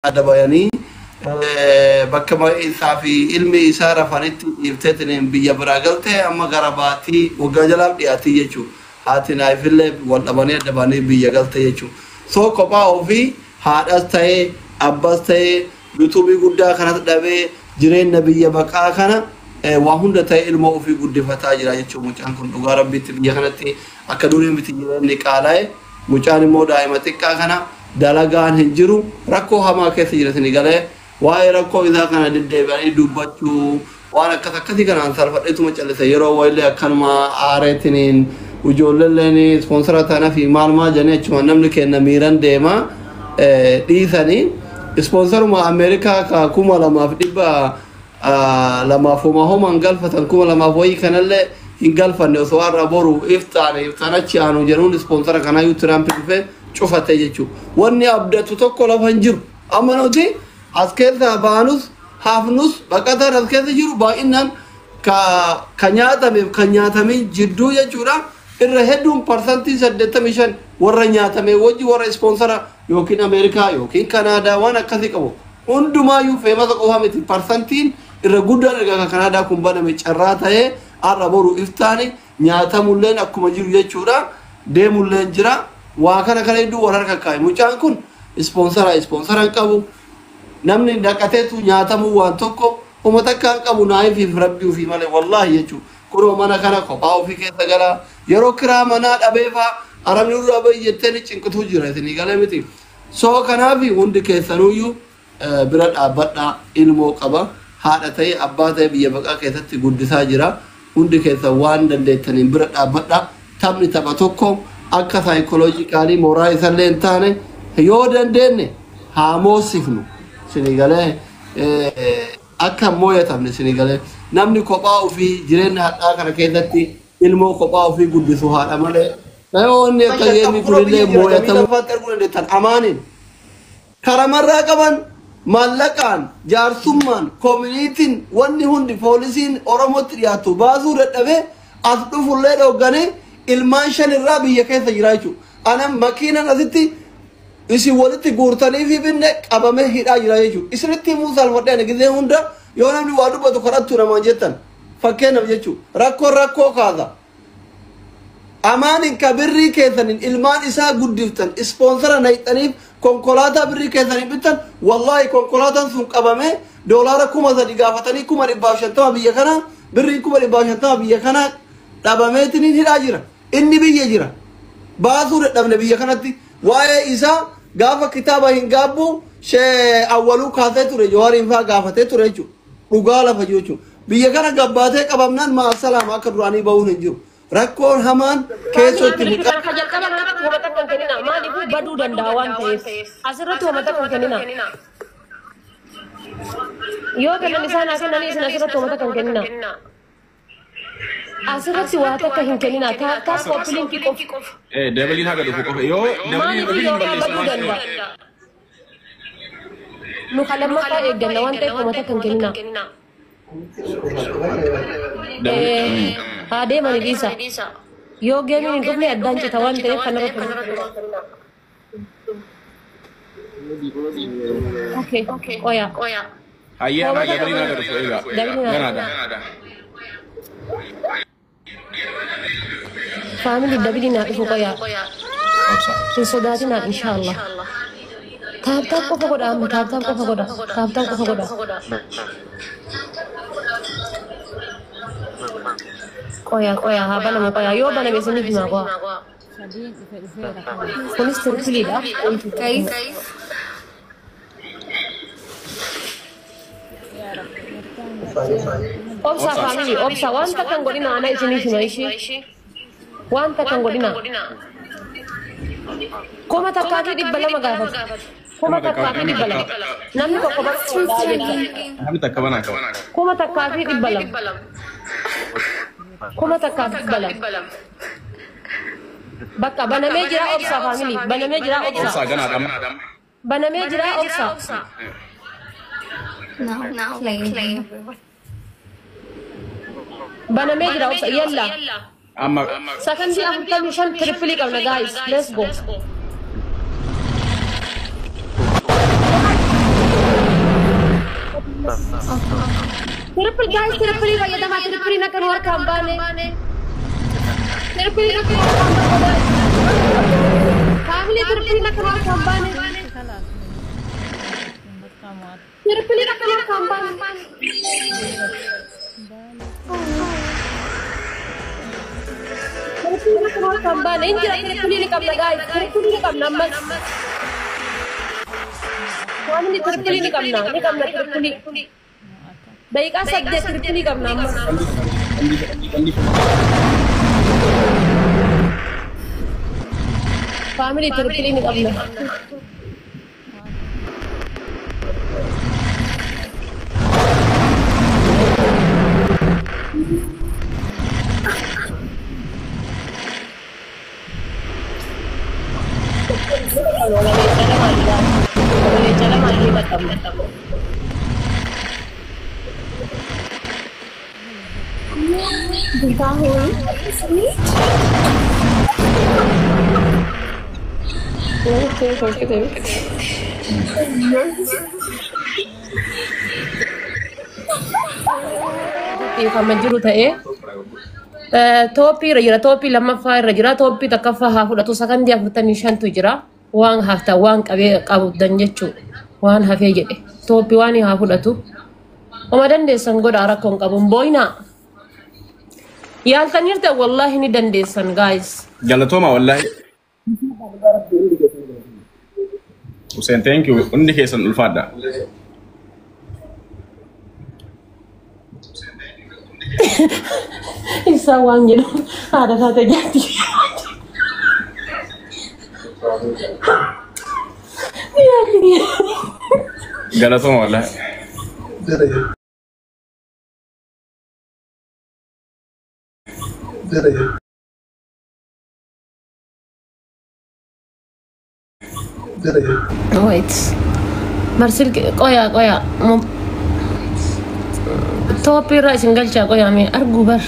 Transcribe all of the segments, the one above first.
Adda bayanii bakka isaa fi ilmi isaa rafanitti dhiifteetiin biyya biraa galte. Amma gara baatii waggaa jalaaf dhiyaatii jechuudha. Haati naafillee wal dhabanii adda ba'anii biyya galte jechuudha. So kophaa ofii haadhas ta'ee abbas ta'ee yuutuubii guddaa kanas dhabee jireenya biyya baqaa kana waa hunda ta'ee ilma ofii guddifataa jira jechuudha. Mucaan kun dhugaa rabbiitti biyya kanatti akka durii miti, jireenyi qaala'e. Mucaan immoo daa'ima xiqqaa kana, dalagaan hin jiru, rakkoo hamaa keessa jira. Isin galee waa'ee rakkoo isaa kana deddeebi'anii dubbachuu waan akkas akkasii kanaan salphadheetuma callise. Yeroo wayillee akkanuma aareetiniin ijoolleelleen ispoonsara tana fi maal maal jedhanii achuma namni kenna miiran deema dhiisanii ispoonsaruma Ameerikaa ka 2200 homa homan galfatan, 2000 wayii kanallee hin galfanne. Osoo har'a boru iftaan iftaan achi aanu jedhuun ispoonsara kanaayyuu Tiraamp dhufee cufate jechuudha. Wanni abdatu tokko lafa hin jiru. Amma nuti as keessaa baanus hafnus, baqataan as keessa jiru baay'inaan ka nyaatameef kan nyaatamin jidduu jechuudha. Irra hedduun 85% warra nyaatame wajji warra ispoonsara yookiin Ameerikaa yookiin Kanaadaa waan akkasii qabu. Hundumaayyuu feemasa qofa miti, parsantiin irra guddaan erga kan Kanaadaa kun baname carraa ta'ee har'a boru iftaani nyaatamulleen akkuma jiru jechuudha. Deemulleen jira. Waa kana kana hedduu wal harka kaa'e. Mucaan kun ispoonsara hin qabu. Namni naqateetu nyaatamuu waan tokko homa takka hin qabu, naayifiif rabbii ofii malee, wallaahi jechuudha. Kunoo mana kana kophaa ofii keessa gala. Yeroo kiraa manaa dhabeefaa arabni nurraa bahi jettee ni cinqituu jira, isinii galee miti. So kanaaf hundi keessanuyyuu bira dhaabbadhaa, ilmoo qaba. Haadha ta'e abbaa ta'e biyya baqaa keessatti guddisaa jira. Hundi keessan waan dandeettaniin bira dhaabbadhaa. Taphni tapha tokko akka psychologically mooraa isallee hin taane yoo dandeenye haa moosifnu. Isinii galee, akka hin mooyatamne isinii galee, namni kophaa ofii jireenya hadhaa kana keessatti ilmoo kophaa ofii guddisu haadha malee. Namoonni akka geemii kunillee mooyatamuu arguu dandeettan amaaniin. Karamarraa qaban maallaqaan, jaarsummaan, koominiitiin, wanni hundi poolisiin Oromootti dhiyaatu baasuu dadhabee as dhufullee dhogganii ilmaan shan irraa biyya keessa jira jechuudha. Ana makiinaan asitti isin walitti guurtanii fi binne qabamee hidhaa jira jechuudha. Isinitti himuu saalfadhee ani gizee hunda yoo namni waa dubbatu kadhattu namaan jettan fakkeenyaaf jechuudha. Rakkoon rakkoo kaasa. Amaanin ka birrii keessaniin ilmaan isaa guddiftan, ispoonsara nayxaniif konkolaataa birrii keessaniin bittan, wallaahi konkolaataan sun qabamee doolaara 3000 gaafatanii, 150,000 biyya kana, birriin 150,000 biyya kana dhabameetiin hidhaa jira. Inni biyya jira. Baasuu dadhabne biyya kanatti. Waa'ee isaa gaafa kitaaba hin gaabbu shee awwaluu kaasee ture, Jawaariin fa'aa gaafatee ture jechuudha. Dhugaa lafa jiru jechuudha. Biyya kana gabbaatee qabamnaan maasalaama akka duraanii bahuun hin jiru. Rakkoon hamaan keessootti mucaa Ka jalqaba kanarratti homa takka hin kennina. Maaliifuu baduu danda'a waan ta'eef. Asirratti homa takka hin kennina. Yoo kennan isaan haa kennanii, isin asirratti homa takka hin kennina. Asirratti waa takka hin kennina. Tap tap, copy link qofa. Dabaliin haga dhufu qofa, yoo dabaliin Maaliifuu dhufin hin yookaan balleessa baduu waan ta'eef. danda'a. Nu kan lammaffaa eegganna waan ta'eef homa takka hin kennina. Dabaliin. Haa deemanii dhiisa. Yoo geemiin hin dhufne addaan cita waan ta'eef kanarratti homa takka hin kennina. Okay, qoya. Hayyee, amma dabaliin haga dhufu egaa. Dabaliin haa Ganaadha. Family, dabaliin haa dhufu, qoya. Obsa. Hin sodaatinaa, inshallah. Tap tap qofa godha amma, tap tap qofa godha. Tap tap qofa godha. Qoya, qoya, haa banamu, qoya. Yoo baname isiniif himaa, qoya. Sadiin dhufe dhufeera. Kunis tripleiidha. Guys, Yaa Rabbi mirgaan galchee. Obsa, family, obsa. Wanta kan godhina, ana isiniif hima ishii. Wanta kan godhina. 1200 gaafatu. 1200. Namni tokko banuu danda'a jechuudha. Namni takka banaa qaba. 1200. 1200. Bakka banamee jira, obsa family. Banamee jira, obsa. Obsaa, ganaadha amma. Banamee jira, obsa. Now play. Banamee jira, obsa. Yalla. Amma Sakandii 45 triple qabna, guys. Let's go. Triple guys, triple fayyadamaa, triple akka nu harkaan baane. Triple akka nu harkaan baane. Family, triple akka nu harkaan baane. Triple akka nu harkaan baane. Triple akka nu harkaan baane. Injira, triple ni qabna guys. Triple ni qabna ammas. Family, triple ni qabna. Ni qabna triple. Daqiiqaa 8 triple ni qabna ammas. Family, triple ni qabna. Dhiifama jiru ta'ee tooppii irra jira, tooppii lammaffaa irra jira, tooppii takkaffaa haa fudhatu. Sakandii 45tu jira. Waan hafta waan qabee qabdan jechuudha. Waan hafee jedhe tooppii waan haa fudhatu. Oma dandeessan godhaa, rakkoo hin qabu, booyinaa. Yaaltaniirta, wallaahi ni dandeessan guys. Galatooma wallaahi. Hussein, thank you. Hundi keessan ulfaadha. Isaa waan jedhu haadha taate jaatti. Galatooma wallaahi. Wait. Marsil, qoyaa qoyaa. Tooppii irraa isin galchaa, qoyaa mee arguu bar.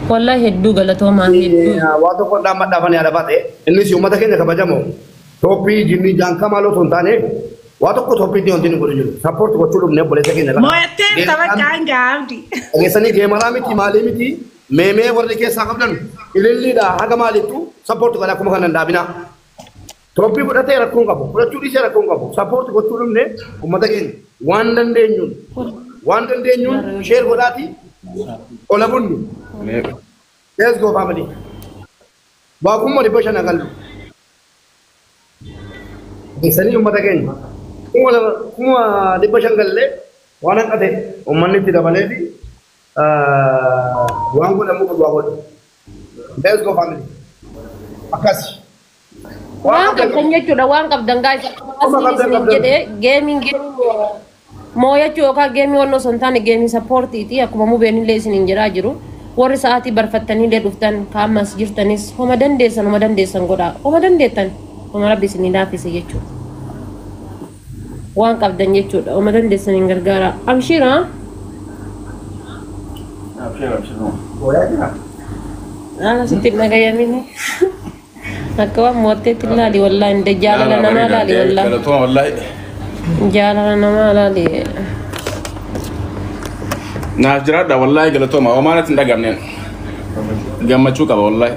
Wallahi hedduu galatoomaa, hedduu. Waa tokko dhaammadhaafanii haadha baate, innis uummata keenya kabajamoo, tooppii jinni jaankaa maaloo osoo hin taane, waa tokko tooppiitti wanti inni godhu jiru support gochuu dhufne obboleessa keenya kana. Mo'attee tapha gaanga abdi. Dhageessanii, geemaraa miti, maalii miti, meemee warri keessaa qabdan ililliidha haga maalittu support godha, akkuma kana hin dhaabinaa. Tooppii fudhatee rakkoon qabu, fudhachuu dhiisee rakkoon qabu, support gochuu dhufne uummata keenya, waan dandeenyuun share godhaati ola bunnu. Let's go, family. Waaqummaa 500 agallu. Geessanii uummata keenya. 200,000 gallee waan hanqate uummanni itti dabalee fi waan godhamuu qabu waa godhu. Let's go, family. Akkas. Waan qabdan jechuudha, waan qabdan guys. Amma qabdan Asii qabdan. Jedhee geemiin geemii mooyachuu yookaan geemii wannoo osoo hin taane geemii supportiiti, akkuma mubeen illee isiniin jedhaa jiru. Warri sa'aatii barfattanii illee dhuftan kaammas jirtanis homa dandeessan, homa dandeessan godhaa, homa dandeettan, homa rabbi isinii laaffise jechuudha. Waan qabdan jechuudha, homa dandeessan hin gargaara. Abshiira. Abshir, abshir. Booyaa jira. Ana sitti hin dhagayamini. Akka waan mo'atteetti ilaali, wallaahi hin jaalala namaa laali, wallaahi. Galatooma wallaahi. Jaalala namaa laali. Naaf jiraadha wallaahi, galatooma. Homaa natti hin dhagamneen. Gammachuu qaba wallaahi.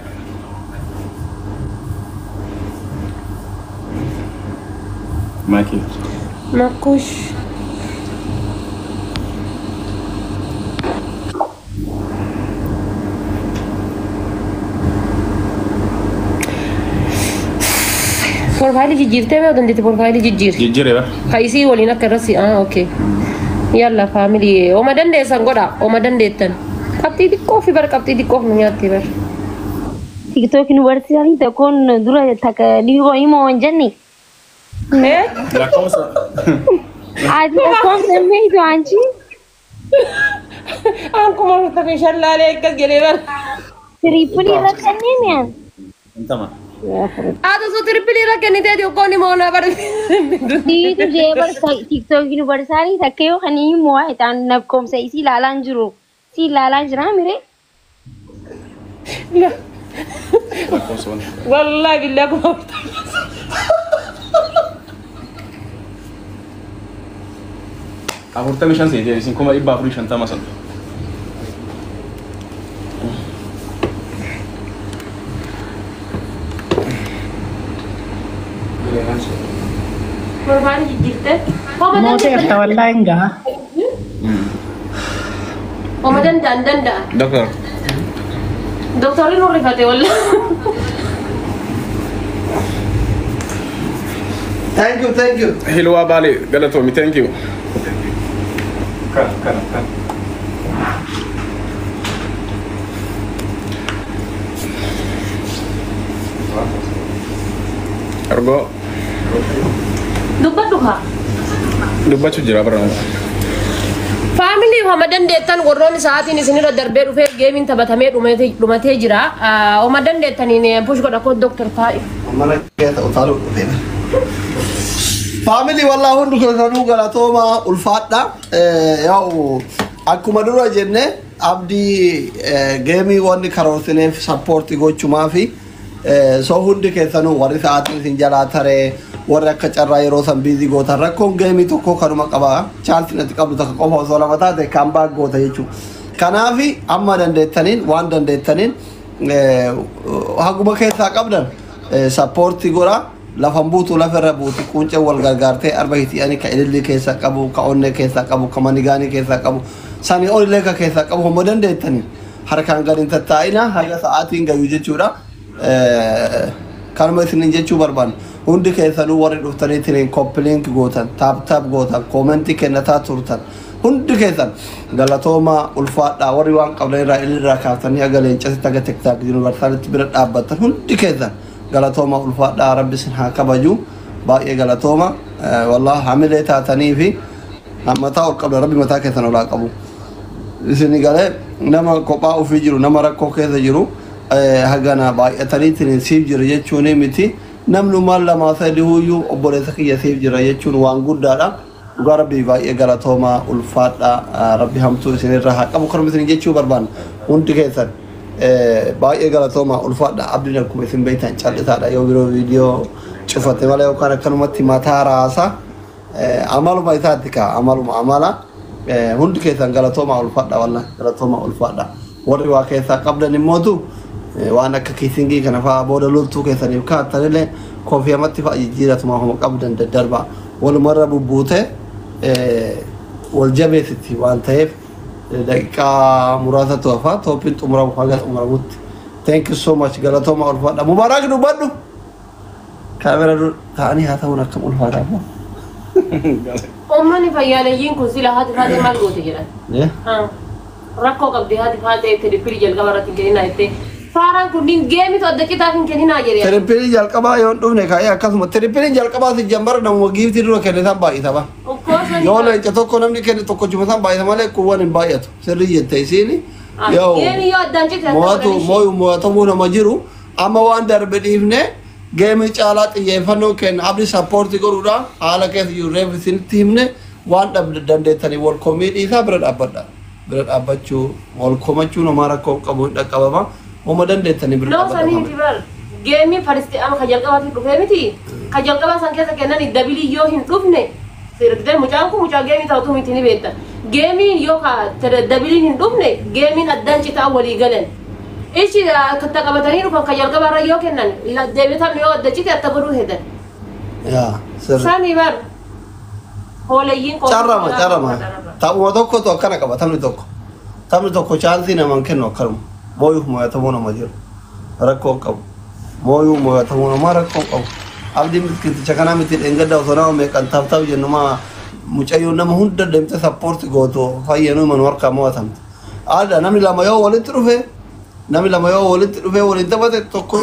Maakii. Makkush. Profaayilii jijjiirtee mee dandeetti, profaayilii jijjiiri. Jijjiiree bara. Ka isii waliin akka irratti, ah, okay. Yalla family, oma dandeessan godha, oma dandeettan. Qabxii xiqqoo fi bar, qabxii xiqqoof nu nyaatte bar. TikTok nu barsiisanii tokkoon dura takka dhiyoo himoo hin jenne. Eh? Lakkoofsa. Ati lakkoofsa hin beektu anchi. Akkuma 45 laalee akkas jedhee bar. Triple irra kanneen yaan. Intama. Haata soo triple irra kennitee xiqqoon immoo na bar. Dhiitu jee bar, TikTok nu barsiisanii takka yoo kan himoo waa itaan lakkoofsa isii ilaalaa hin jiru. Si ilaalaa jira mire. Lakkoofsa wanta. Wallaahi billaa 45. 45 seetee isin 450 san. Barbaade jijjiirte. Homa Mooteerta danda'an. wallaahi hin gaha. Homa danda'an danda'an. Doctor. Doktorri nu rifate wallaahi. Thank you, thank you. Hilwaa Baalee galatoomi thank you. Kana. Ergoo Dubbadhu haa. dubbachuu jira bara. Family homa dandeettan warroonni sa'aatiin isinirra darbee dhufee geemiin taphatamee dhumatee jira. Homa dandeettaniin push godha koo Doktor Taa'i. Mana keessa utaaluu dhufee. Family wallaa hundi keessanuu galatooma ulfaadha. Yaa'u akkuma dura jenne abdii geemii wanni karoorsineef support gochumaa fi so hundi keessanuu warri sa'aatiin isin jalaa taree warri akka carraa yeroo san busy gootan rakkoon geemii tokko kanuma qaba. Chaansiin ati qabdu takka qofa osoo lama taate kan baak goota jechuudha. Kanaafi amma dandeettaniin waan dandeettaniin haguma keessaa qabdan support godha. Lafan buutu lafa irra buuti quncee wal gargaartee arba hiti'anii ka ilillii keessaa qabu ka onnee keessaa qabu ka manigaanii keessaa qabu sanii olillee ka keessaa qabu homma dandeettaniin harkaan gadi hin tattaa'ina haga sa'aatiin gayu jechuudha. Kanuma isinin jechuu barbaanna. Hundi keessanuu warri dhuftaniitiin copy link gootan, tap tap gootan, comment kennataa turtan. Hundi keessan galatooma ulfaadhaa warri waan qabdan irraa ilirraa kaaftanii haga leencasitti haga TikTok Universalitti bira dhaabbattan hundi keessan galatooma ulfaadhaa rabbi isin haa kabaju baay'ee galatooma wallahi hamilee taatanii fi mataa ol qabdan rabbi mataa keessan olaa qabu. Isin galee nama kophaa ofii jiru nama rakkoo keessa jiru hagana baay'ataniitiin siif jira jechuun miti namnumaan lamaa sadi huyyuu obboleessa kiyya siif jira jechuun waan guddaadha. Dhugaa rabbii baay'ee galatooma ulfaadha rabbi hamtuu isinirra haa qabu kanuma isin jechuu barbaanna hundi keessan baay'ee galatooma ulfaadha abdiin akkuma isin beektan callisaadha yoo biroo viidiyoo cufate malee yookaan akkanumatti mataa raasa amaluma isaatti kaa amaluma amala hundi keessan galatooma ulfaadha walla galatooma ulfaadha warri waa keessaa qabdan immootu waan akka kiisingii kana fa'aa booda loltuu keessaniif kaa'attanillee koofiyamatti fa'a jijjiiratuma homa qabdan daddarba walumarra bubbuute wal jabeessitti waan ta'eef daqiiqaa muraasatu hafa tooppiin xumuramu haga xumuramutti. Thank you so much galatooma ulfaadha. Mubaarak dubbadhu. Kaamera dur ta'anii haa ta'uun akkam ulfaataa moo? Uummanni fayyaalayyiin kun sila haati faatee maal goote jedhan. Rakkoo qabdi haati faatee triple jalqaba irratti hin kenninaa jettee. Faaraan kunniin geemitu adda citaaf hin kenninaa jedhee. Triple jalqabaa yoo hin dhufne kaa'ee akkasuma tripleiin jalqabaa si jambara namuma giiftii dura kenne san baay'isa ba. Yoo leenca tokko namni kenne tokkochuma san baay'isa malee kuuwwan hin baay'atu. Sirrii jette isiini. Yoo Geemii yoo addaan cite mo'atu mooyu mo'atamuu nama jiru amma waan darbe dhiifne geemii caalaa xiyyeeffannoo kenna abdi support godhuudha haala keessa jiru reef isinitti himne waan dandeettanii wal komii dhiisaa bira dhaabbadha. Bira dhaabbachuu wal komachuu namaa rakkoo qabu hin dhaqqabama. Homa dandeettanii bira Noo sanii dhaabbadha. miti bar. Geemii faristi amma ka jalqabaatti dhufee miti. Ka jalqabaa san keessa kennan double yoo hin dhufne sirgitee mucaan kun mucaa geemii ta'utu miti ni beekta. Geemiin yoo ka doubleiin hin dhufne geemiin addaan citaa walii galan. Ichi katta qabatanii dhufan ka jalqabaarra yoo kennan deebitan yoo adda cite atta godhuu hedan. Yaa sirri. Sanii bar. Hoolayyiin Carrama carrama. Taphuma tokkotu akkana qaba taphni tokko. Taphni tokko chance namaan kennu akkanuma. Mooyuuf mo'atamuu nama jiru. Rakkoo hin qabu. Mooyuu mo'atamuu namaa rakkoo hin qabu. Abdiin miskiiticha kanaa miti dheengadda osoo nama meeqan tap tap jennu maa mucayyoo nama hunda deemtee support gootu fayyanuu manu harkaa mo'atamte. Aadaa namni lama yoo walitti dhufe namni lama yoo walitti dhufee waliin taphate tokko